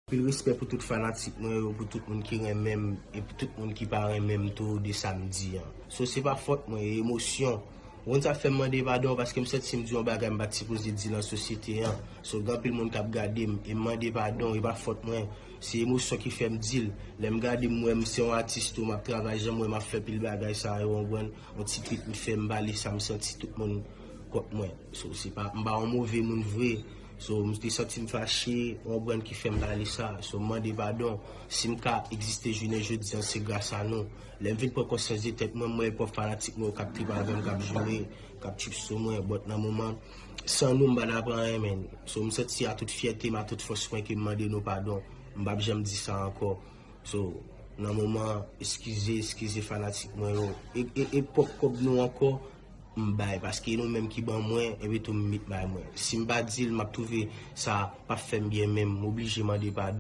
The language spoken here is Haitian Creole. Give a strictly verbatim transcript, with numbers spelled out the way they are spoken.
Anpil respè pou tout fanatik mwen yo, pou tout moun ki renmen m, e pou tout moun ki pa renmen m tou de sa m di an. So, se pa fòt mwen, e emosyon. Ou konn sa fè m mande padon, paske m santi m di yon bagay m pa t sipoze di nan sosyete an. So, gen anpil moun k ap gade m, e m mande padon, e pa fòt mwen. Se emosyon ki fè m di l. Lè m gade m wè m se yon atis tou, m ap travay jan m wè m ap fè pil bagay sa yo, w konprann? Yon ti pit m fè m pale sa m santi tout moun kont mwen. So, se pa, m pa yon move moun vre. So, m te santi m fache, w konprann, ki fè m pale sa. So, m mande padon. Si m ka egziste jounen jodi an, se gras a nou. Lè m vin pran konsyans de tèt mwen, m wè pwòp fanatik mwen yo k ap trip avè m, k ap joure, k ap trip sou mwen. But nan moman, san nou, m pa t ap anyen, menn. So, m santi a tout fyète m, a tout fòs mwen ke m mande nou padon. M p ap janm di sa ankò. So, nan moman, eskize, eskize fanatik mwen yo. E, e, e pwòp kòb nou ankò, m bay, paske nou menm ki ban mwen, epi tou m met bay mwen. Si m pa di l, m ap twouve sa p ap fè m byen menm, m oblije mande padon.